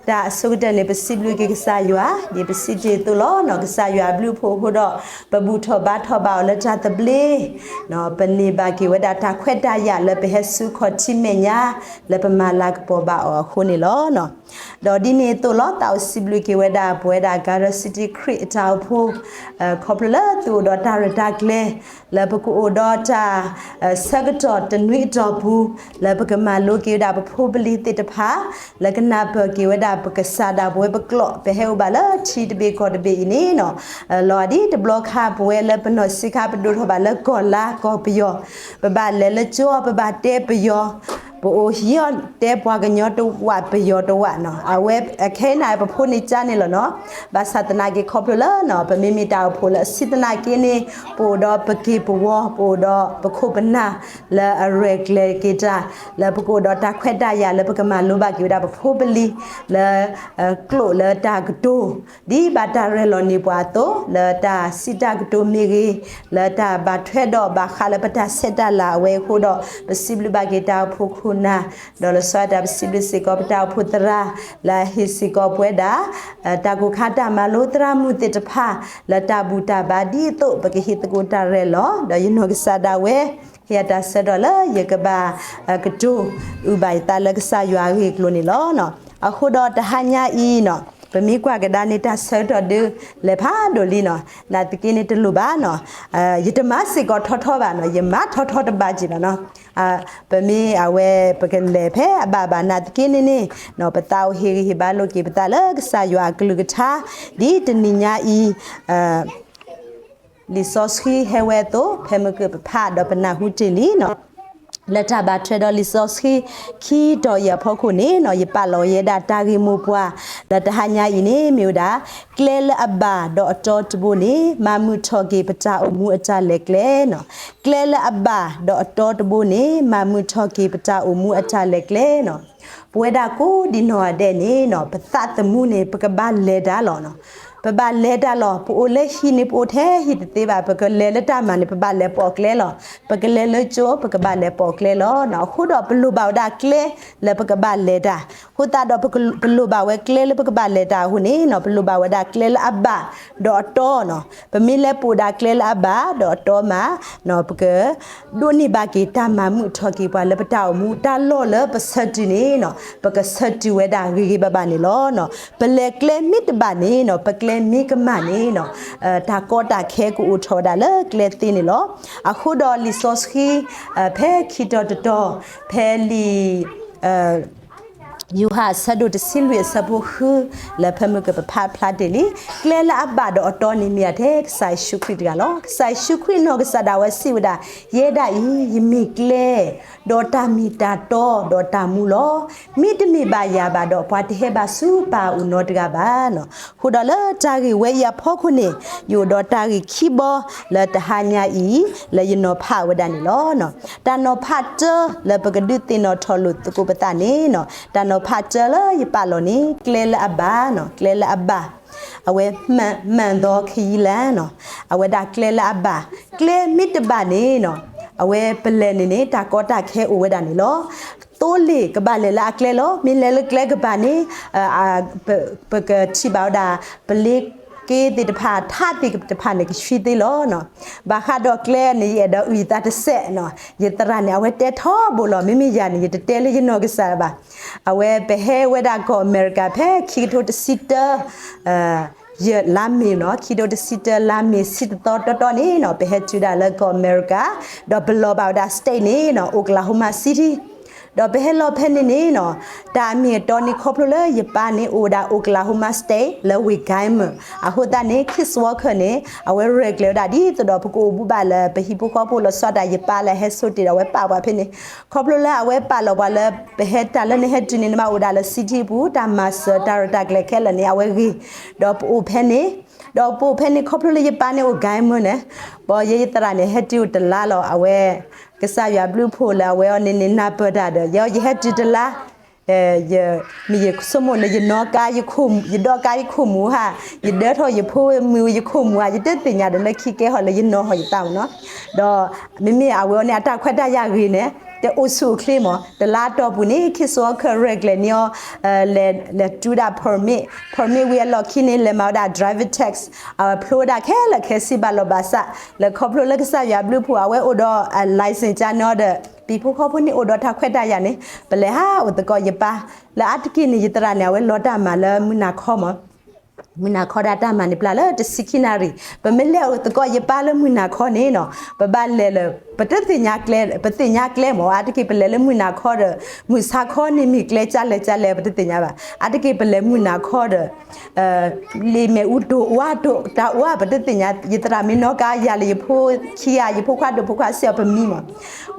တၢ်အဆိကတၢၢ်န့ၣ် ပစံးဘျုးက့ၤကစၢ်ယွၤ ဒ်ပစံးတ့ၢ်အသိးလီၤ. ကစၢ်ယွၤအဘျုးအဖှိၣ်အဃိဒီး ပဘူၣ်ထီၣ်ဘါထီၣ်ဘၣ်အီၤလၢတၢ်သဘျ့, ပန့ၢ်ဘၣ်က့ၤဝဲဒၣ်တၢ်ခွဲးတၢ်ယာ်လၢပဟဲဆူခီၣ်ထံးမဲာ်ညါ လၢပမၤလၤကပီၤဘၣ်အီၤအဃိန့ၣ်လီၤ. ဒီးဒ်န့ၣ်အသိးလီၤ သးအိၣ်စံးဘျုးက့ၤဝဲဒၣ် ပဝဲဒၣ် ကါဒီစံတံခရံာ်အတၢ်အိၣ်ဖှိၣ် ခီဖျိလၢသုအိၣ်ဒီးတၢ်ရဲၣ်တၢ်ကျဲၤ လၢပကအိၣ်ဒီးတၢ် ဆၢကတီၢ်တနွံအတီၢ်ပူၤ လၢပကမၤလိက့ၤဝဲဒၣ်ပဖိပလံၤသ့ၣ်တဖၣ် လၢကနၢ်ပၢၢ်က့ၤဝဲဒၣ်ပကစၢ်ဒၣ်ပဝဲပကျိာ် ပဟဲအိၣ်ဘၣ်လၢထံတဘ့ၣ်ကီၢ်တဘ့ၣ်အံၤန့ၣ်နီၤ, လီၤဒ်တဘျီခါပဝဲလၢပနီၢ်ဆံးခါပဒိၣ်ထီၣ်ဘၣ်လၢကီၢ်လါကီၢ်ပယီၤ, ပဘၣ်လဲၤလၢကၠိ ပဘၣ်တဲပယီၤ, ပအိၣ်ဟံးအီၤတဲပှၤကညီတဝးပယီၤတဝးနီၤ, အဝဲအခဲအံၤန့ၣ် ပဖိန့ၣ်ကၢ်န့ၣ်လီၤနီၤ, ဘၣ်ဆၣ်သနာ်က့ခီဖျိလၢနီၤ ပမ့မ့ၢ်တၢ်အိၣ်ဖှိၣ်လၢအဆံးသနာ်က့န့ၣ် ပအိၣ်ဒီးပက့ၢ်ပဝီ ပအိၣ်ဒီးပခိၣ်ပနၢ် လၢအရဲၣ်ကျဲၤက့ၤတၢ် လၢပကအိၣ်ဒီးတၢ်ခွဲးတၢ်ယာ်လၢပကမၤလိဘၣ်က့ၤဝဲဒၣ်ပဖိပလံၤ လၢ ကျိာ်လၢတၢ်ကတိၤ ဒ်ဘၣ်တၢ်ရဲၣ်လီၤန့ၢ်ပှၤအသိး လၢတၢ်စံးတၢ်ကတိၤမ့ၢ်ဂ့ၤ, လၢတၢ်ဘၣ်ထွဲဒီးဘၣ်ဃးလၢပတၢ်ဆဲးတၢ်လၤအဝဲအဃိဒီး ပစံးဘျုးဘၣ်က့ၤတၢ်အိၣ်ဖှိၣ်ခိၣ်နၢ်, ဒီးလီၤဆီဒၣ်တၢ်ပစံးဘျုးစ့ၢ်ကီးပတၢ်အိၣ်ဖှိၣ်သရၣ် လၢအဟ့ၣ်စ့ၢ်ကီးပဝဲဒၣ် တၢ်ကိၢ်ခါတၢ်မၤလိသရၣ်မုၣ်သ့ၣ်တဖၣ် လၢတၢ်ဘူၣ်တၢ်ဘါဒ်သိး ပကဟ့ၣ်သကိးတၢ်ရဲၣ်လီၤ, ဒီးယနီၢ်ကစၢ်ဒၣ်ဝဲ ဟ့ၣ်ယၤတၢ်ဆၢကတီၢ်လၢယကဘၣ် ကတိၤ အုၣ်ဘၣ်ယသးလၢကစၢ်ယွၤအဂ့ၢ်အကျိၤန့ၣ်လီၤ. အဃိဒီးတဟါညါအံၤနီၤ ပမ့ၢ်ကွၢ်ကဒါန့ၣ် တၢ်ဆၢကတီၢ်ဒုး လဲၤဖးဒိၣ်လံနီၤ, နာ်သက့န့ၣ်တလိၣ်ဘၣ်နီၤ, ယတမၤစ့ၢ်ကီးထီထီဘၣ်နီၤ, ယမၤထီထီတဘၣ်က့ၤဘၣ်နီၤ, ပမ့ၢ်အဝဲ ပကလဲၤဖဲအဘၣ်ဘၣ်နာ်သက့န့ၣ်န့ၣ် ပသးအိၣ်ဟ့ၣ်ဂံၢ်ဟ့ၣ်ဘါလိာ်က့ၤပသးလၢကစၢ်ယွၤအကလုၢ်ကထါ ဒ်တနံၤညါအံၤ လံာ်စီဆှံဟဲဝဲအသိး ဖဲမုၢ်ကၢၢ်ပဖးဒီးပနၢ်ဟူတ့ၢ်လံနီၤ, လၢတၢ်ဘၣ်ထွဲဒီးလံာ်စီဆှံ ခံတီၤအံၤအဖီခိၣ်န့ၣ်နီၤ ယပာ်လီၤယဲဒၣ်တၢ်ဂ့ၢ်မိၢ်ပှၢ် လၢတဟါညါအံၤန့ၣ် မ့ၢ်ဝဲဒၣ် ကျဲလၢအဘၣ်ဒီးအတီတဘိန့ၣ် မၤမုာ်ထီၣ်က့ၤပတၢ်အိၣ်မူအတၢ်လဲၤကျဲနီၤ, ကျဲလၢအဘၣ်ဒီးအတီတဘိန့ၣ် မၤမုာ်ထီၣ်က့ၤပတၢ်အိၣ်မူအတၢ်လဲၤကျဲနီၤ ပဝဲဒၣ်ကိးဒံးနီၢ်ဂၤဒဲးန့ၣ်နီၤ ပသးသမူန့ၣ် ပကဘၣ်လဲၤတၢ်လီၤနီၤ, ပဘၣ်လဲၤတၢ်လီၤ, ပအိၣ်လၢဟံၣ်န့ၣ် ပအိၣ်ထဲဟံၣ်တသ့ဘၣ်, ပကလဲၤလၢတၢ်မၤန့ၣ် ပဘၣ်လဲၤပိာ်ကျဲလီၤ, ပကလဲၤလၢကၠိ ပကဘၣ်လဲၤပိာ်ကျဲလီၤနီၤ, အဃိဒီးပလိၣ်ဘၣ်ဝဲဒၣ်ကျဲလၢပကဘၣ်လဲၤတၢ်, အဃိသတးဒီး ပလိၣ်ဘၣ်ဝဲကျဲလၢပကဘၣ်လဲၤတၢ်အဃိန့ၣ်နီၤ ပလိၣ်ဘၣ်ဝဲဒၣ်ကျဲလၢအဘၣ်ဒီးအတီနီၤ, ပမ့ၢ်လဲၤပိာ်ဒၣ်ကျဲလၢအဘၣ်ဒီးအတီမး ပက ဒိးန့ၢ်ဘၣ်က့ၤတၢ်မၤမုာ်ထီၣ်က့ၤပှၤလၢပတၢ်အိၣ်မူ တၢ်လီၢ်လၢပဆၢတုၤန့ၣ်နီၤ ပကဆၢတုၤဝဲဒၣ်ဂ့ၤဂ့ၤဘၣ်ဘၣ်န့ၣ်လီၤ. ပလဲၤကျဲမ့ၢ်တဘၣ်န့ၣ်နီၤ ပကျဲမ့ၢ်ကမၣ်န့ၣ်နီၤ တၢ်ကီတၢ်ခဲကအိၣ်ထီၣ်ဝဲဒၣ်လၢကျဲသ့န့ၣ်လီၤ. အဃိဒီးလံာ်စီဆှံ ဖဲခံတီၤတတီၤ ဖဲလံာ် ယိၤဟၣ်အဆၢဒိၣ်တဆံလွံၢ်အဆၢဖိဃု လၢဖဲမုၢ်ကၢၢ်ပဖးဖျါတ့ၢ်လံ, ကျဲလၢအဘၣ်ဒီးအတီန့ၣ်မ့ၢ်ထဲကစၢ်ယ့ၣ်ၡူးခရံာ်တဂၤလီၤ. ကစၢ်ယ့ၣ်ၡူးခရံာ်နီၢ်ကစၢ်ဒၣ်ဝဲစံးဝဲဒၣ်, ယဲဒၣ်အံၤ ယမ့ၢ်ကျဲ ဒီးတၢ်မ့ၢ်တၢ်တီ ဒီးတၢ်မူလီၤ. မ့တမ့ၢ်ဘၣ်ယၤဘၣ်ဒီး ပှၤတဟဲဘၣ်ဆူပၢ်အအိၣ်နီတဂၤဘၣ်နီၤ. အဃိဒီးလၢတၢ်ဂ့ၢ်ဝဲအံၤအဖီခိၣ်န့ၣ် ယအိၣ်ဒီးတၢ်ဂ့ၢ်ခံဘီ လၢတဟါညါအံၤ လၢယနီၤဖးဝဲဒၣ်န့ၣ်လီၤ. တၢ်နီၤဖးတၢလၢပကဒုးသ့ၣ်နီၣ်ထီၣ်လိာ်သကိးပသးန့ၣ်နီၤ, တၢ်နီၤဖးတၢလၢယပာ်လီၤန့ၣ် ကျဲလၢအဘၣ်နီၤ, ကျဲလၢအဘၣ် အဝဲမှန်သောခရီးလမ်းနီၤ, အဝဲဒၣ်ကျဲလၢအဘၣ်, ကျဲမ့ၢ်တဘၣ်န့ၣ်နီၤ, အဝဲပလဲၤန့ၣ်န့ၣ် တၢ်ကီတၢ်ခဲအိၣ်ဝဲဒၣ်န့ၣ်လီၤ. သိလ့ၣ်ကဘၣ်လဲၤလၢအကျဲလီၤ. မ့ၢ်လဲၤလၢကျဲကဘၣ်န့ၣ် ပကထံၣ်ဘၣ်ဝဲဒၣ် ပလ့က့သ့ၣ်တဖၣ် ထးသ့ၣ်တဖၣ်န့ၣ် ကဆှံသ့လီၤနီၤ. ဘၣ်ဃးဒီးကျဲန့ၣ် ယအဲၣ်ဒိးအုၣ်ယသးတစဲးနီၤ, ယသရၣ်န့ၣ် အဝဲတဲထီဘိလီၤ. မ့မ့ၢ်ယၤန့ၣ် ယတတဲလၢယနီၢ်ကစၢ်ဘၣ်. အဝဲပဟဲဝဲဒၣ်ကီၢ်အမဲရကၤဖဲခံကထိတဆံတၢ ယလါမ့ၤနီၤ, ခံကထိတဆံတၢ လါမ့ၤဆံတသီတီတီန့ၣ်နီၤ, ပဟဲတုၤဒၣ်လၢကီၢ်အမဲရကၤ, ဒီးပလီၤဘၣ်ဝဲဒၣ် state န့ၣ်နီၤ Oklahoma City. ဒီးပဟဲလီၤဖဲန့ၣ်န့ၣ်နီၤ, တၢ်အမ့ၢ်အတီန့ၣ် ခီဖျိလၢယပၢ်န့ၣ်အိၣ်ဝဲဒၣ် Oklahoma State လၢဝ့ၢ် Gilmer အဃိသတးန့ၣ် Kids Walker န့ၣ် အဝဲရဲၣ်ကျဲၤဝဲဒၣ်ဒ်သိးဒီး ပကအိၣ်ဘူးဘၣ်လၢပဟံၣ်ဖိဃီဖိလီၤဆီဒၣ်တၢ် ယပၢ်လၢဟဲဆိတ့ၢ်ဒီး အဝဲပာ်ပှၤဖဲန့ၣ် ခီဖျိလၢအဝဲပာ်လီၤပှၤလၢ ပဟဲတၢ်လၢနဟဲတုၤန့ၣ် နဘၣ်အိၣ်ဒၣ်လၢ city အပူၤ တၢ်မၤစၢၤတၢ်ရဲၣ်တၢ်ကျဲၤခဲလၢာ်န့ၣ် အဝဲဂ့ၤ, ဒီးပအိၣ်ဖဲန့ၣ်, ဒီးပအိၣ်ဖဲန့ၣ် ခီဖျိလၢယပၢ်န့ၣ်အိၣ် Gilmer န့ၣ်, ဘၣ်ယဲယသရၣ်န့ၣ် ဟဲတုၤအိၣ်တလါလီၤ. အဝဲ ကစၢ်ယွၤဘျုးဖှိၣ်လၢအဝဲအီၤန့ၣ်န့ၣ် နၢ်ပၢၢ်တၢ်ဒီး ယဲယဟဲတုၤတလါ မ့ၢ်ယဆိကမိၣ်လၢယနီၣ်ကါယခိၣ်မူၤ ယဒီကါယခိၣ်မူၤဧါ, ယဒၢထီၣ်ယဖိမုၣ်ယခိၣ်မူၤဧါ, ယတသ့ၣ်ညါဒီးလၢခံကဲထီၣ်လၢယနီၣ်ဟီၣ်ယသးမ့ၢ်နီၤ, ဒီးမ့မ့ၢ်အဝဲအီၤန့ၣ် အတၢ်ခွဲးတၢ်ယာ်ဂ့ၤန့ၣ် တအိၣ်ဆူၣ်အိၣ်ချ့မး, တလါအတီၢ်ပူၤန့ၣ် ခ့ၣ်စိအီခၢၣ်ရဲၣ်ကျဲၤန့ၢ်အီၤ, လဲၤ လဲၤတုၤဒၣ် permit, permit ဝံၤအလီၢ်ခံန့ၣ် လဲၤမၤဝဲဒၣ် driver test, အဝဲဖျိဝဲဒၣ်ခဲလၢာ်ခဲဆ့ဘၣ်လီၤဘၣ်စး, လၢခီဖျိလၢကစၢ်ယွၤအဘျုးအဖှိၣ် အဝဲအိၣ်ဒီး license ကန့ၢ်အီၤဒီး ပံၤဖိဃီဖိန့ၣ်အိၣ်ဒီးတၢ်ခွဲးတၢ်ယာ်န့ၣ် ပလဲၤဟးအိၣ်သကိးယပၢ်, လၢအါတက့ၢ်န့ၣ် ယသရၣ်န့ၣ် အဝဲလီၤတၢ်မၤလၢမုၢ်နၤခီမး မုၢ်နၤခီဒၣ်တၢ်မၤန့ၣ်ပျၢ်လၢတဆံခံနၣ်ရံၣ်, ပမ့ၢ်လဲၤအိၣ်သကိးယပၢ်လၢမုၢ်နၤခီန့ၣ်နီၤ, ပဘၣ်လဲၤလၢ ပတသ့ၣ်ညါကျဲ, ပသ့ၣ်ညါကျဲမး, အါတက့ၢ်ပလဲၤလၢမုၢ်နၤခီဒီး မုၢ်ဆါခီန့ၣ်မ့ၢ်ကျဲကလဲၣ်ကလဲၣ် ပတသ့ၣ်ညါဘၣ်, အါတက့ၢ်ပလဲၤမုၢ်နၤခီဒီး လံာ်မဲာ်အူတိၢ်အိၣ်အါတိၢ် တၢ်အိၣ်အါ ပတသ့ၣ်ညါ, ယသရၣ်မ့ၢ်နီၣ်ကါယၤလၢယဖိခံဂၤ ယဖိခွါဒိၣ်ဖိခွါစ့ၢ်အီၤပမံမး,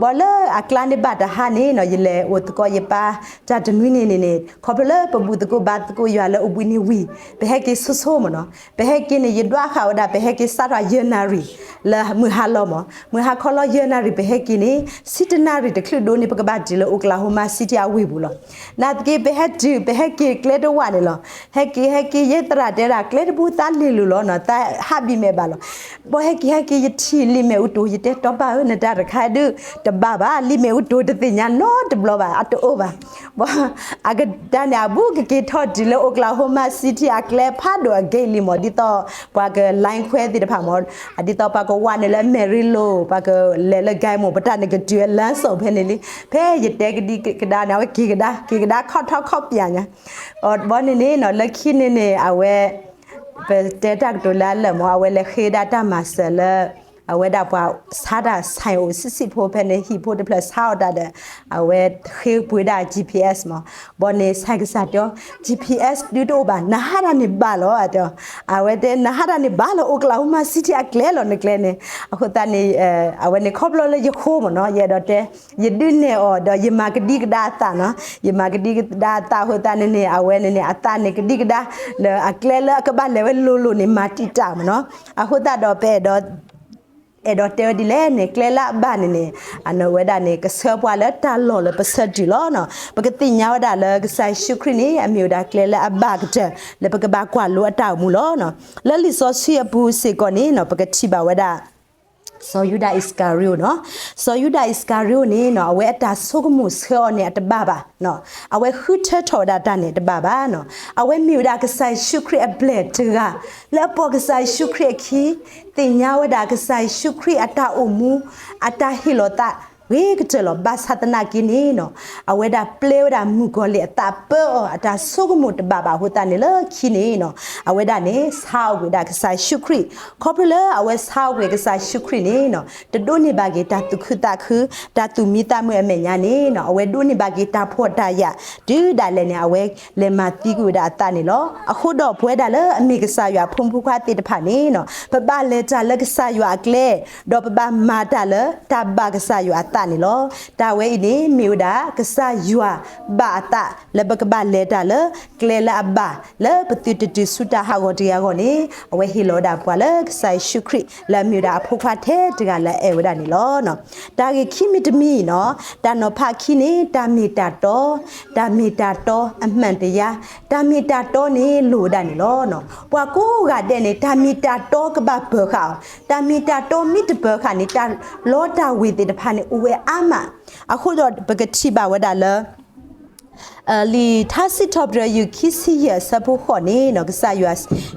ဘၣ်လၢအကျါန့ၣ်ဘၣ်တဟါန့ၣ်နီၤ ယလဲၤအိၣ်သကိးယပၢ် တၢ်တနွံန့ၣ်န့ၣ်န့ၣ် ခီဖျိလၢပဘူၣ်သကိးဘါသကိးယွၤလၢအိၣ်ဘှံးနံၤဝံၤ ပဟဲက့ၤဆိဆိမးနီၤ, ပဟဲက့ၤန့ၣ် ယဒွးဃာ်ဝဲဒၣ် ပဟဲက့ၤစးထီၣ်ယဲၢ်နၣ်ရံၣ် လၢမုၢ်ဟါလီၤမး, မုၢ်ဟါခီလီၤယဲၢ်နၣ်ရံၣ် ပဟဲက့ၤန့ၣ် ဆံတနၣ်ရံၣ်တချုးဒိၣ်န့ၣ် ပကဘၣ်တုၤလၢ Oklahoma City အဝ့ၢ်ပူၤလီၤ. နာ်သက့ ပဟဲတုၤ ပဟဲက့ၤကျဲတဝာ်န့ၣ်လီၤ. ဟဲက့ၤ ဟဲက့ၤ ယဲၢ်သရၣ်တဲဒၣ် ကျဲတဘိသးလ့ၢ်လိၤလီၤနီၤ, သးဟးဘံၣ်မဲာ်ဘၣ်လီၤ. ဘၣ်ဟဲက့ၤ ဟဲက့ၤ ယထံၣ်လံာ်မဲာ်အူတိၢ် ယတဲတီပၢ်ဧၢ နတၢ်တခါဒုး တဘၣ်ဘၣ်, လံာ်မဲာ်အူတိၢ်တသ့ၣ်ညါနီတဘျီဘၣ် အတအိၣ်ဘၣ်. ဘၣ် အကတၢၢ်န့ၣ် အဘူးကက့ၤထီၣ်တုၤလၢ Oklahoma City အကျဲဖးဒိၣ်အဂ့ၢ်လံမး, ဒ်သိးပှၤက line ခွဲသ့ၣ်တဖၣ်မး, ဒ်သိးပှၤကဝးနုာ်လၢ Amarillo ပှၤကလဲၤလၢ Guymore ပတၢ်န့ၣ်ကတုၤလၢ လမ်းစုံ ဖဲန့ၣ်လံ. ဖဲယတဲကဒံကဒါန့ၣ် အဝဲက့ၤကဒါ က့ၤကဒါခီၣ်ထီၣ်ခီၣ်ပၠးညါ အီၤဘီန့ၣ်န့ၣ်နီၤ လၢခံန့ၣ်န့ၣ် အဝဲ ပတဲတၢ်ကတိၤလၢအလၢာ်မး အဝဲလဲၤဃ့ဒၣ်တၢ်မၤစၢၤလၢ အဝဲဒၣ်ပှၤဆါတၢ် ဆိုင် အိၣ်ဆံးဆံးဖိဖဲန့ၣ် ဟံၣ်ဖိတဖျၢၣ်ဆါအီၣ်တၢ်ဒီး အဝဲဃ့ပှ့ၤဒၣ် GPS မး, ဘီန့ၣ် ဆိုင် ကစၢ်တဲအီၤ GPS ဒုးတအိၣ်ဘၣ် နဟးတၢ်န့ၣ်ဘၣ်လီၤ တဲအီၤ, အဝဲတဲ နဟးတၢ်န့ၣ်ဘၣ်လီၤ Oklahoma City အကျဲလီၤ နကျဲန့ၣ်, အဃိသတးန့ၣ် အဝဲန့ၣ်ခီဖျိလၢယဃိမးနီၤ ယအဲၣ်ဒိးတဲ ယဒုးနဲၣ်အီၤဒီးယမၤကဒံကဒါအသးနီၤ, ယမၤကဒံကဒါအသးအဃိသတးန့ၣ်န့ၣ် အဝဲန့ၣ်န့ၣ် အသးန့ၣ်ကဒံကဒါ ဒီးအကျဲလၢအကဘၣ်လဲၤဝဲလိၤလိၤန့ၣ် မၤတံာ်တာ်မးနီၤ, အဃိသတးဒီးပအဲၣ်ဒိး အဲၣ်ဒိးတဲဝဲဒ်လဲၣ်န့ၣ် ကျဲလၢအဘၣ်န့ၣ်န့ၣ် အဝဲဒၣ်န့ၣ် ကဆှၢပှၤလၢတၢ်လီၢ်လၢပဆၢတုၤလီၤနီၤ, ပကသ့ၣ်ညါဝဲဒၣ်လၢကစၢ်ယ့ၣ်ၡူးခရံာ်န့ၣ် အမ့ၢ်ဝဲဒၣ်ကျဲလၢအဘၣ်ကတၢၢ် လၢပကဘၣ်ကွၢ်လိအတၢ်အိၣ်မူလီၤနီၤ, လၢလံာ်စီဆှံအပူၤစ့ၢ်ကီးန့ၣ်နီၤ ပကထံၣ်ဘၣ်ဝဲဒၣ် စီၤယူဒၤအံးစကၤရံၤအိၣ်နီၤ, စီၤယူဒၤအံးစကၤရံၤအိၣ်န့ၣ်နီၤ အဝဲအတၢ်ဆိကမိၣ်ဆှၢအီၤန့ၣ်အတဘၣ်ဘၣ်, အဝဲဃုထၢထီၣ်ဝဲဒၣ်တၢ်န့ၣ်တဘၣ်ဘၣ်နီၤ, အဝဲမ့ၢ်ဝဲဒၣ်ကစၢ်ယ့ၣ်ၡူးခရံာ်အပျဲၢ်တဂၤ လၢအပိာ်ကစၢ်ယ့ၣ်ၡူးခရံာ်အခံ သ့ၣ်ညါဝဲဒၣ်ကစၢ်ယ့ၣ်ၡူးခရံာ်အတၢ်အိၣ်မူ အတၢ်ဟ့ၣ်လီၤသး ဂ့ၤကတၢၢ်လီၤ. ဘၣ်ဆၣ်သနာ်က့န့ၣ်နီၤ အဝဲဒၣ်ပျဲဝဲဒၣ်မုၣ်ကီၤလံၢ်အသးပၢအီၤ အတၢ်ဆိကမိၣ်တဘၣ်ဘၣ်အဃိသတးန့ၣ် လၢခံန့ၣ်နီၤ အဝဲဒၣ်န့ၣ် ဆါအီၣ်ကွံာ်ဒၣ်ကစၢ်ယ့ၣ်ၡူးခရံာ်, ခီဖျိလၢအဝဲဆါအီၣ်ကွံာ်ကစၢ်ယ့ၣ်ၡူးခရံာ်န့ၣ်နီၤ တဒိးန့ၢ်ဘၣ်က့ၤတၢ်သူၣ်ခုသးခု တၢ်သူၣ်မံသးမုာ်အမဲာ်ညါန့ၣ်နီၤ အဝဲဒိးန့ၢ်ဘၣ်က့ၤတၢ်ဖှီၣ်တၢ်ယာ် တုၤဒၣ်လဲာ်န့ၣ် အဝဲလဲၤမၤသံကွံာ်ဝဲဒၣ်အသးန့ၣ်လီၤ. အဃိဒီးပဝဲဒၣ်လၢအမ့ၢ်ကစၢ်ယွၤအဖိမုၣ်ဖိခွါသ့ၣ်တဖၣ်န့ၣ်နီၤ ပဘၣ်လဲၤတၢ်လၢကစၢ်ယွၤအကျဲ ဒီးပဘၣ်မၤတၢ်လၢတၢ်ဘၣ်ကစၢ်ယွၤအသးန့ၣ်လီၤ. တၢ်ဝဲအံၤန့ၣ် မ့ၢ်ဝဲဒၣ်ကစၢ်ယွၤဘၣ်အသး လၢပကဘၣ်လဲၤတၢ်လၢကျဲလၢအဘၣ် လၢပသုတတုၤဆူတၢ်ဟးဂီၤတဂ့ၤအဂီၢ်န့ၣ် အဝဲဟ့ၣ်လီၤဝဲဒၣ်ပှၤလၢကစၢ်ယ့ၣ်ၡူးခရံာ် လၢအမ့ၢ်ဝဲဒၣ်အဖိခွါထဲတဂၤလၢအအဲၣ်ဝဲဒၣ်န့ၣ်လီၤ. တၢ်ဂ့ၢ်ခံမံၤတမံၤနီၤ တၢ်နီၤဖးခံန့ၣ် တၢ်မ့ၢ်တၢ်တီ, တၢ်မ့ၢ်တၢ်တီ အမှန်တရား, တၢ်မ့ၢ်တၢ်တီန့ၣ်လိၣ်ဝဲဒၣ်န့ၣ်လီၤ. ပှၤကိးဂၤဒဲးန့ၣ် တၢ်မ့ၢ်တၢ်တီကဘၣ်ပၢၤဃာ်အီၤ, တၢ်မ့ၢ်တၢ်တီမ့ၢ်တပၢၤဃာ်န့ၣ် တၢ်လီတၢ်ဝ့ၤသ့ၣ်တဖၣ်န့ၣ် အိၣ်ဝဲအါမး. အဃိဒီးပကထံၣ်ဘၣ်ဝဲဒၣ်လၢ လံာ်ထါစံးထီၣ်ပတြၢၤယုၢ်ခံဆံယဲၢ်အဆၢဖိဃိးန့ၣ်နီၤ ကစၢ်ယွၤ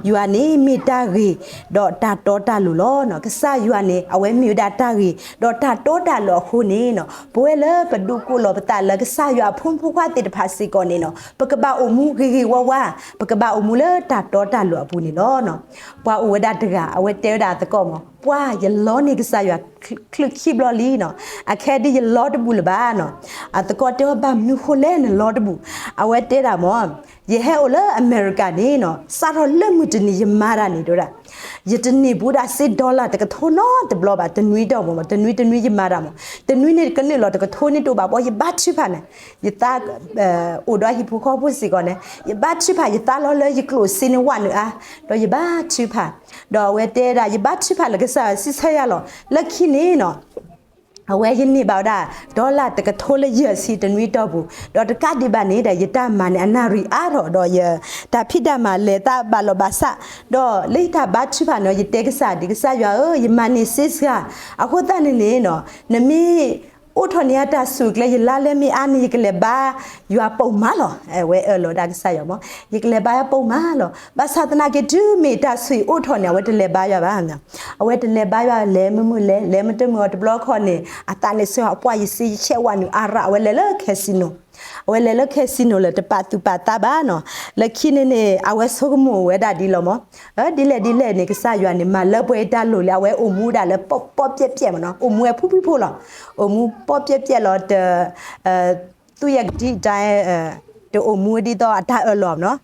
ယွၤန့ၣ်မ့ၢ်တၢ်ဂ့ၤ ဒီးတၢ်တီတၢ်လိၤလီၤ. ကစၢ်ယွၤန့ၣ် အဝဲမ့ၢ်ဝဲဒၣ်တၢ်ဂ့ၤ ဒီးတၢ်တီတၢ်လိၤအဃိန့ၣ်နီၤ ပဝဲလၢပဒိးကိးလီၤပသးလၢကစၢ်ယွၤအဖိမုၣ်ဖိခွါသ့ၣ်တဖၣ်စ့ၢ်ကီးန့ၣ်နီၤ ပကဘၣ်အိၣ်မူဂ့ၤဂ့ၤဝါဝါ ပကဘၣ်အိၣ်မူလၢတၢ်တီတၢ်လိၤအပူၤန့ၣ်လီၤ. ပှၤအိၣ်ဝဲဒၣ်တဂၤ အဝဲတဲဝဲဒၣ်အသကိးမး ပှၢ်ယလီန့ၢ်ကစၢ်ယွၤ ချုးခံဘျီလံနီၤ အခဲဒုးယလီတဘူၣ်လၢၤဘၣ်နီၤ. အသကိးတဲအီၤ ဘၣ်မနုၤဃိလဲၣ်နလီတဘူၣ်. အဝဲတဲဒၣ်မး ယဟဲအိၣ်လၢအမဲရကၤန့ၣ်နီၤ စးထီၣ်လၢမုၢ်တနံၤယမၤတၢ်န့ၣ်တဲဝဲဒၣ် ယတန့ၢ်ဘူးဒၣ်စ့ dollar တကထိနီတဘျီဘၣ် တနွံတီၢ်ပူၤမး တနွံတနွံယမၤတၢ်မး တနွံန့ၣ်ကနုာ်လီၤတကထိန့ၣ်တအိၣ်ဘၣ် ဘီယဘါထုကဖၣ်န့ၣ် ယသး အိၣ်ဒီးဟံၣ်ဖိဃီဖိစ့ၢ်ကီးန့ၣ် ယဘါထုကဖၣ် ယသးလီလၢယကျိၣ်စ့န့ၣ်ဝဲနုာ်အါ ဒီးယဘါထုကဖၣ် ဒီးအဝဲတဲဒၣ် ယဘါထုကဖၣ်လၢကစၢ်ယွၤစံးဆၢယၤလီၤ လၢခံန့ၣ်နီၤ အဝဲယန့ၢ်ဘၣ်ဝဲဒၣ် dollar တကထိလၢယဲၢ်ဆံတနွံတီၢ်ပူၤ ဒီးတကးဒံးဘၣ်န့ၣ်ဒီး ယတၢ်မၤန့ၣ် အနၣ်ရံၣ်အါထီၣ် ဒီးယတၢ်ဖံးတၢ်မၤလဲၤသးဘၣ်လီၤဘၣ်ဆး ဒီးလၢယတၢ်ဘါထုကဖၣ်န့ၣ် ယတဲကစၢ်ဒ် ကစၢ်ယွၤဧၢ ယမၤန့ၢ်စ့စှၤ အဃိသတးန့ၣ်န့ၣ်နီၤ နမ့ၢ် အိးထီၣ်န့ၢ်ယၤတၢ်ဆူၣ်ကျဲ ယလါလဲမ့ၢ်အါန့ၣ် ယကလဲၤဘါယွၤပိာ်မးလီၤ. အဝဲအၢၣ်လီၤဒၣ်ကစၢ်ယွၤမး, ယကလဲၤဘါယွၤပိာ်မးလီၤ. ဘၣ်ဆၣ်သနာ်က့ တုၤမ့ၢ်တၢ်ဆူၣ်အိးထီၣ်န့ၣ် အဝဲတလဲၤဘါယွၤဘၣ်. အဝဲတလဲၤဘါယွၤ လဲၤမုာ်မုာ်လဲၤ လဲၤမုာ်တမုာ်အီၤ တဘျီခီန့ၣ် အသးန့ၣ်ဆၢအပှၢ်ယစ့ယဆဲးဝဲနုာ်အါရၣ် အဝဲလဲၤလၢ casino အဝဲလဲၤလၢ casino လၢတပာ်သူၣ်ပာ်သးဘၣ်နီၤ. လၢခံန့ၣ်န့ၣ် အဝဲဆိကမိၣ်ဝဲဒၣ်ဒ်လီၤမး, ဒ်လဲၣ်ဒ်လဲၣ်န့ၣ် ကစၢ်ယွၤန့ၣ် မၤလၢပှဲၤတၢ်လိၣ်လံ အဝဲအိၣ်မူဒၣ်လၢပီၣ်ပီၣ်ပၠဲၣ်ပၠဲၣ်မးနီၤ, အိၣ်မူဝဲဖုဖုဖိလီၤ. အိၣ်မူပီၣ်ပၠဲၣ်ပၠဲၣ်လီၤ တ သူၣ်ယဲၢ်ကဒံၣ်တၢ် တအိၣ်မူဒ်သိးအတၢ်အၢၣ်လီၤနီၤ,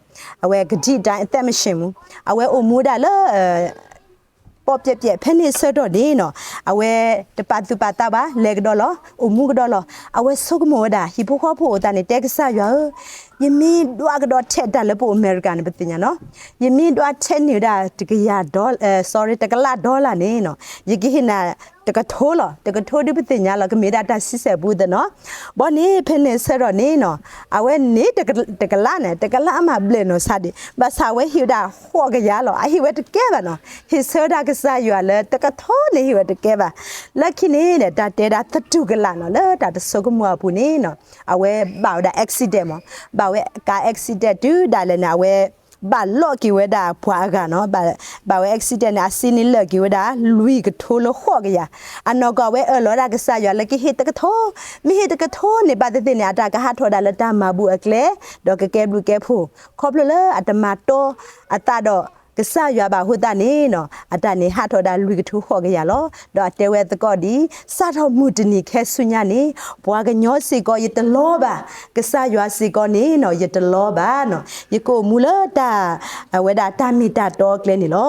အဝဲကဒံၣ်တၢ်အသက်မရှင်ဘူး, အဝဲအိၣ်မူဒၣ်လၢ ပီၣ်ပၠဲၣ်ပၠဲၣ် ဖဲန့ၣ်ဆၢကတီၢ်န့ၣ်နီၤ, အဝဲတပာ်သူၣ်ပာ်သးဘၣ် လဲၤကဒီးလီၤ အိၣ်မူကဒီးလီၤ. အဝဲဆိကမိၣ်ဝဲဒၣ် ဟံၣ်ဖိဃီဖိအသးန့ၣ် တဲကစၢ်ယွၤဧၢ, ယမ့ၢ်ဒွးကဒီးထဲးတၢ်လၢပအိၣ်အမဲရကၤန့ၣ် ပသ့ၣ်ညါနီၤ, ယမ့ၢ်ဒွးထဲးန့ၢ်ဝဲဒၣ်တကယၤ sorry တကလး dollar န့ၣ်နီၤ, ယကဟ့ၣ်နၤတကထိလီၤ. တကထိဒုးပသ့ၣ်ညါလီၤ ကမ့ၢ်ဒၣ်တၢ်ဆံဆဲၣ်ပူသ့ၣ်နီၤ. ဘီန့ၣ် ဖဲန့ၣ်ဆၢကတီၢ်န့ၣ်နီၤ, အဝဲန့ၣ် တကလးန့ၣ် တကလးမးဘျဲၣ်နီၤဆါဒံး, ဘၣ်ဆၣ်အဝဲဟ့ၣ်ဝဲဒၣ်ဃိးကယၤလီၤ. အဟ့ၣ်ဝဲတကဲဘၣ်နီၤ, ဟ့ၣ်ဆၢဝဲဒၣ်ကစၢ်ယွၤလၢတကထိန့ၣ် ဟ့ၣ်ဝဲတကဲဘၣ်. လၢခံန့ၣ် တၢ်တဲဒၣ်သတူၢ်ကလာ်နီၤ လၢတၢ်တဆိကမိၣ်အပူၤန့ၣ်နီၤ, အဝဲဘၣ်ဝဲဒၣ် accident မး, ဘၣ်ဝဲကါ accident တုၤဒၣ်လဲာ်န့ၣ် အဝဲ ဘၣ်လိးက့ၤဝဲဒၣ်ပှၤအဂၤနီၤ, ဘၣ်ဝဲ accident န့ၣ် အစ့န့ၣ်လၢာ်က့ၤဝဲဒၣ် လွံၢ်ကထိလၢဃိးကယၤ. အနီၢ်ကီၢ်အဝဲအၢၣ်လီၤဒၣ်ကစၢ်ယွၤလၢ ကဟ့ၣ်တကထိ, မ့ၢ်ဟ့ၣ်တကထိန့ၣ် ဘၣ်သ့ၣ်သ့ၣ်န့ၣ် အတၢ်ကဟးထီၣ်ဒၣ်လၢတၢ်မၤဘူၣ်အကျဲ, ဒီးကကဲဘျုးကဲဖှိၣ်, ခီဖျိလၢအတမၤတီအသးဒီး ကစၢ်ယွၤဘၣ်အဃိသတးန့ၣ်နီၤ, အတၢ်န့ၣ်ဟးထီၣ်ဒၣ်လွံၢ်ကထိဃိးကယၤလီၤ. ဒီးအတဲဝဲသကိးဒ်အံၤ, စးထီၣ်မုၢ်တနံၤခဲဆူညါန့ၣ်, ပှၤကညီစ့ၢ်ကီးယတလီဘၣ်, ကစၢ်ယွၤစ့ၢ်ကီးန့ၣ်နီၤ ယတလီဘၣ်နီၤ, ယကအိၣ်မူလၢတၢ် အဝဲဒၣ်တၢ်မ့ၢ်တၢ်တီအကျဲန့ၣ်လီၤ.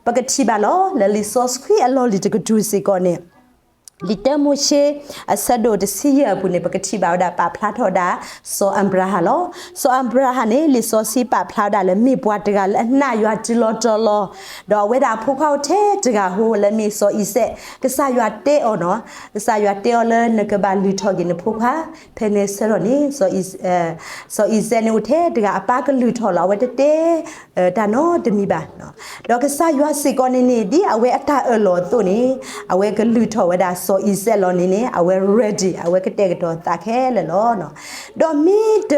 ပကထံၣ်ဘၣ်လီၤ လၢလံာ်စီဆှံအလီၢ်လံၤတကတြူၢ်စ့ၢ်ကီးန့ၣ် လံာ်တၢမိၤၡ့ အဆၢဒိၣ်တဆံယဲၢ်အပူၤန့ၣ် ပကထံၣ်ဘၣ်ဝဲဒၣ်ပာ်ဖျါထီၣ်ဝဲဒၣ် စီၤအၤဘြၤဟၣ်လီၤ. စီၤအၤဘြၤဟၣ်န့ၣ် လံာ်စီဆှံပာ်ဖျါဝဲဒၣ်လၢမ့ၢ်ပှၤတဂၤလၢအနာ်ယွၤတုၤလီၤတီၤလီၤ, ဒီးအဝဲဒၣ်အဖိခွါအိၣ်ထဲတဂၤဧိၤလၢမ့ၢ်စီၤအံၤစဲး, ကစၢ်ယွၤတဲအီၤနီၤ, ကစၢ်ယွၤတဲအီၤလၢနကဘၣ်လုၢ်ထီၣ်က့ၤနဖိခွါ, ဖဲန့ၣ်ဆၢကတီၢ်န့ၣ် စီၤအံၤစဲးန့ၣ်အိၣ်ထဲတဂၤအပၢ်ကလုၢ်ထီၣ်လီၤ, အဝဲတတဲ တၢ်နီတမံၤဘၣ်. ဒီးကစၢ်ယွၤစ့ၢ်ကီးန့ၣ်န့ၣ် ဒ်အဝဲအတၢ်အၢၣ်လီၤအသိးန့ၣ် အဝဲကလုၢ်ထီၣ်ဝဲဒၣ်စီၤအံၤစဲးလီၤန့ၣ်န့ၣ် အဝဲ ready အဝဲကတဲာ်ကတီၤသးခဲလၢာ်လီၤ. ဒီးမ့ၢ်တ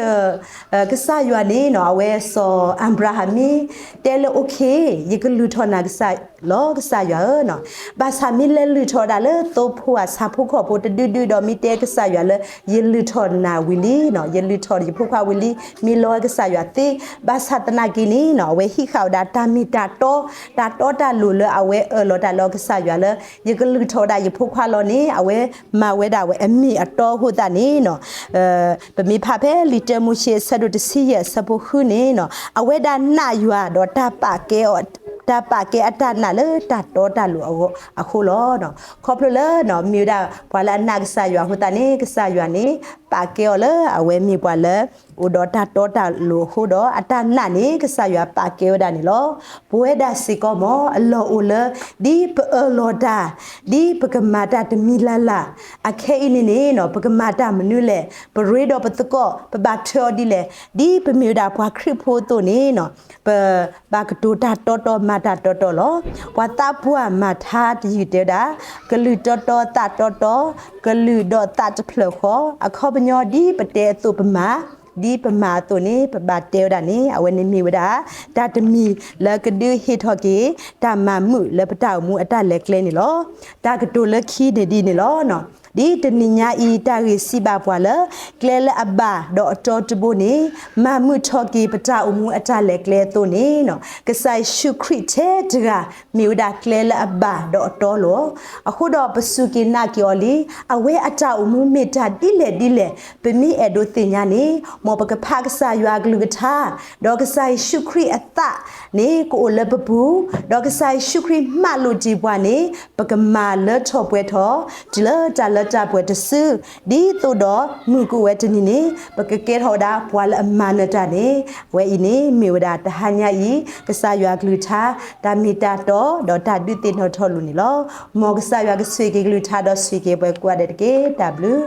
ကစၢ်ယွၤန့ၣ်နီၤ အဝဲစီၤအၤဘြၤဟၣ်မ့ၢ်တဲလၢ okay ယကလုၢ်ထီၣ်နၤကစၢ်လီၤ ကစၢ်ယွၤဧၢနီၤ, ဘၣ်ဆၣ်မ့ၢ်လဲၤလုၢ်ထီၣ်ဒၣ်လၢသိဖိအဆၣ်ဖိကီၢ်ဖိတဒုဒုဒီး မ့ၢ်တဲကစၢ်ယွၤလၢ ယလုၢ်ထီၣ်နၤဝံၤလံနီၤ, ယလုၢ်ထီၣ်ယဖိခွါဝံၤလံ, မ့ၢ်လီၤဝဲကစၢ်ယွၤသ့, ဘၣ်ဆၣ်သနာ်က့န့ၣ်နီၤ အဝဲဟံးဃာ်ဝဲဒၣ်တၢ်မ့ၢ်တၢ်တီ, တၢ်တီတၢ်လိၤလၢအဝဲအၢၣ်လီၤတၢ်လၢကစၢ်ယွၤလၢ ယကလုၢ်ထီၣ်ဝဲဒၣ်ယဖိခွါလီၤန့ၣ် အဝဲမၤဝဲဒၣ်ဝဲအမ့ၢ်အတီအဃိသတးန့ၣ်နီၤ ပမ့ၢ်ဖးဖဲလံာ်တၢမိၤၡ့အဆၢဒိၣ်တဆံယဲၢ်အဆၢဖိဃုန့ၣ်နီၤ အဝဲဒၣ်နာ်ယွၤဒီးတၢ်ပာ်ကဲအီၤ, တၢ်ပာ်ကဲအတၢ်နာ်လၢတၢ်တီတၢ်လိၤအဃိလီၤ. ခီဖျိလၢမ့ၢ်ဝဲဒၣ်ပှၤလၢအနာ်ကစၢ်ယွၤအဃိသတးန့ၣ် ကစၢ်ယွၤန့ၣ် ပာ်ကဲအီၤလၢအဝဲမ့ၢ်ပှၤလၢ အိၣ်ဒီးတၢ်တီတၢ်လိၤအဃိဒီး အတၢ်နာ်န့ၣ် ကစၢ်ယွၤပာ်ကဲဝဲဒၣ်န့ၣ်လီၤ. ပဝဲဒၣ်စ့ၢ်ကီးမ့ၢ်အလီၢ်အိၣ်လၢ ဒ်ပအၢၣ်လီၤတၢ်, ဒ်ပကမၤတၢ်တမံၤလၢ်လၢ်, အခဲအံၤန့ၣ်န့ၣ်နီၤ ပကမၤတၢ်မနုၤလဲၣ်, ပရ့ဒီးပသကိး ပဘၣ်ထွဲအီၤဒ်လဲၣ်, ဒ်ပမ့ၢ်ဝဲဒၣ်ပှၤခရံာ်ဖိအသိးန့ၣ်နီၤ ပဘၣ်ကတိၤတၢ်တီတီမၤတၢ်တီတီလီၤ. ပှၤသးပှၢ်မၤထါတယုၢ်တဲဝဲဒၣ်, ကလုၢ်တီတီသးတီတီ, ကလုၢ်ဒီးသးတဖျၢၣ်ဃီ, အခီပညီဒ်ပတဲအသိးပမၤ, ဒ်ပမၤအသိးန့ၣ် ပဘၣ်တဲဝဲဒၣ်န့ၣ် အဝဲန့ၣ်မ့ၢ်ဝဲဒၣ် တၢ်တမံၤလၢကဒုးဟ့ၣ်ထီၣ်က့ၤ တၢ်မၤမုာ်လၢပတၢ်အိၣ်မူအတၢ်လဲၤကျဲန့ၣ်လီၤ. တၢ်ကတိၤလၢခံန့ၣ်ဒ်န့ၣ်လီၤ. ဒ်တနံၤညါအံၤ တၢ်ဂ့ၢ်စံးဘၣ်ပှၤလၢ ကျဲလၢအဘၣ်ဒီးအတီတဘိန့ၣ် မၤမုာ်ထီၣ်က့ၤပတၢ်အိၣ်မူအတၢ်လဲၤကျဲအသိးန့ၣ် ကစၢ်ယ့ၣ်ၡူးခရံာ်ထဲတဂၤ မ့ၢ်ဝဲဒၣ်ကျဲလၢအဘၣ်ဒီးအတီလီၤ. အဃိဒီးပစူၢ်က့ၤနာ်က့ၤအီၤလံ, အဝဲအတၢ်အိၣ်မူမ့ၢ်တၢ်ဒ်လဲၣ်ဒ်လဲၣ် ပမ့ၢ်အဲၣ်ဒိးသ့ၣ်ညါန့ၣ် မ်ပကဖးကစၢ်ယွၤအကလုၢ်ကထါ, ဒီးကစၢ်ယ့ၣ်ၡူးခရံာ်အသးန့ၣ် ကအိၣ်လၢပပူၤ, ဒီးကစၢ်ယ့ၣ်ၡူးခရံာ်မၤလိာ်တ့ၢ်ပှၤန့ၣ် ပကမၤလၢထီၣ်ပှဲၤထီၣ် တုၤလၢတၢ်လၢတၢ်ပှဲၤတစု, ဒ်သိးဒီးမုၢ်ကအိၣ်ဝဲတနံၤန့ၣ် ပကကဲထီၣ်ဝဲဒၣ်ပှၤလၢအမၤနၢၤတၢ်န့ၣ်, အဝဲအံၤန့ၣ် မ့ၢ်ဝဲဒၣ်တဟါညါအံၤ ကစၢ်ယွၤအကလုၢ်ကထါ တၢ်မ့ၢ်တၢ်တီ ဒီးတၢ်ဒုးသ့ၣ်နီၣ်ထီၣ်လိာ်န့ၣ်လီၤ. မ်ကစၢ်ယွၤကဆိၣ်ဂ့ၤက့ၤကလုၢ်ကထါဒီးဆိၣ်ဂ့ၤက့ၤပှၤကိးဂၤဒဲးတက့ၢ်. တၢ်ဘျုး